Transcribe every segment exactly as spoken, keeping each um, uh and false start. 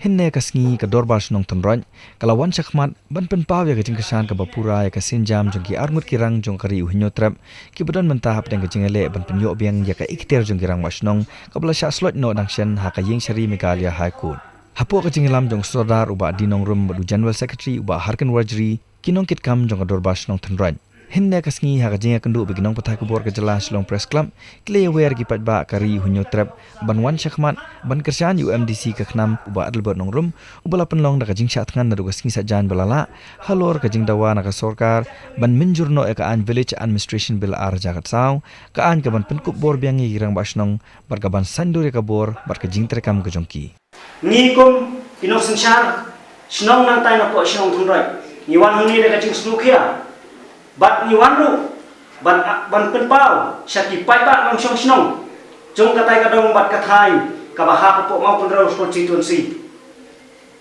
Hynne ka sngi ka Dorbar Shnong Thynroit ka la wan shakhmat ban pynpaw ïa ka jingkyrshan kaba pura ïa ka sienjam jong ki arngut ki rang jong ka ri u Hynñiewtrep, kiba don mynta hapdeng ka jingïaleh ban pynïoh biang ïa ka ikhtiar jong ki Rangbah Shnong kaba la shah sloit noh dang shen ha ka Ïingshari Meghalaya High Court. Hapoh ka jingïalam jong u Sordar u Bah D Nongrum bad u General Secretary u Bah Harkin Warjri, ki nongkitkam jong ka Dorbar Shnong Thynroit. Hynne ka sngi ha ka jingïakynduh bad ki nongpathai khubor ka jylla Shillong Press Club, ki la ïawer ïa ki paidbah ka ri u Hynñiewtrep ban wan shakhmat ban kyrshan ïa u MDC ka KHNAM u Bah Adelbert Nongrum, uba la pynlong da ka jingshah thngan naduh ka sngi Saitjaiñ ba la lah halor ka jingdawa na ka sorkar ban mynjur noh ïa ka aiñ Village Administration Bill ar hajar khatsaw, ka aiñ kaban pynkup bor biang ïa ki Rangbah Shnong bad kaban saiñdur ïa ka bor bad ka jingtreikam ka jong ki. Ngi kum ki nongsynshar shnong nangta napoh shnong Thynroit, ngi wan hangne da ka jingsngewkhia bad ngi wan ruh ban, ban pynpaw sha ki paidbah nongshong shnong jong katai ka dong bad ka thaiñ kaba hap hapoh Mawkynrew constituency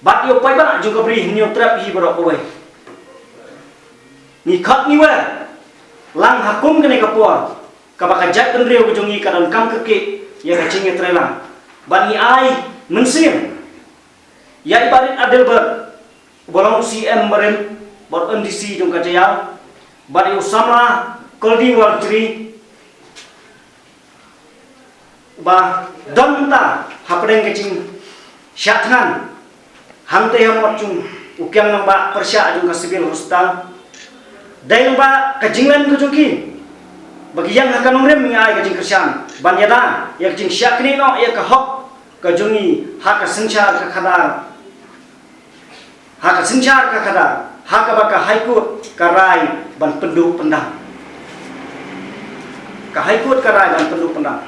bad ïa u paidbah jong ka Bri Hynñiewtrep hi baroh kawei. Ngi khot ngi wer lang ha kum kane ka por kaba ka jaitbynriew ka jong ngi ka donkam kyrkieh ïa ka jingïatreilang bad ngi ai mynsiem ïa i Bah Adelbert uba long u CEM barim bad u MDC jong ka jylla bad ïa u samla Koldi Warjri ba don mynta hapdeng ka jingshah thngan hangtei ha mot jong u kiang nangbah pyrshah jong ka Civil Hospital. Dei lyngba ka jinglen ka jong ki ba ki ïeng ha ka nongrim ngi ai ka jingkyrshan ban ïada ïa ka jingshah knieh noh ïa ka hok ka jong ngi ha ka synshar ka khadar. Ha ka synshar ka khadar ha kaba ka High Court ka rai ban pynduh pyndam. Ka High Court ka rai ban pynduh pyndam.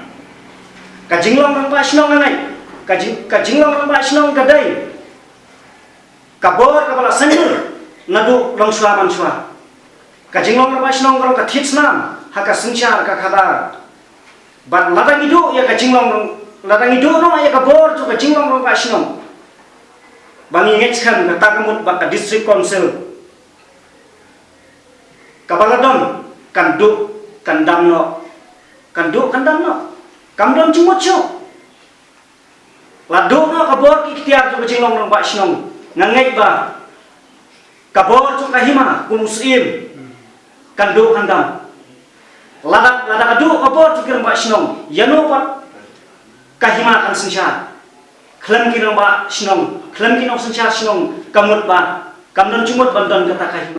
Ka jinglong rangbah shnong nga ngeit, ka jing, ka jinglong rangbah shnong ka dei ka bor kaba la saiñdur naduh longshuwa manshuwa. Ka jinglong rangbah shnong ka long ka thied snam ha ka synshar ka khadar. Bad lada ngi duh ïa ka jinglong, lada ngi duh noh ïa ka bor jong ka jinglong rangbah shnong, ba ngi ngeit skhem kata ka mut ba ka District Council kaba la don kan duh kan dam noh, kan duh kan dam noh, kam don jingmut shuh. La duh noh ka bor ki ikhtiar jong ka jinglong rangbah shnong, nga ngeit ba ka bor jong ka hima kum u Syiem kan duh kan dam. Lada, lada ka duh ka bor jong ki rangbah shnong, ïano pat ka hima kan synshar? Khlem ki rangbah shnong, khlem ki nongsynshar shnong, ka mut ba kam don jingmut ban don kata ka hima.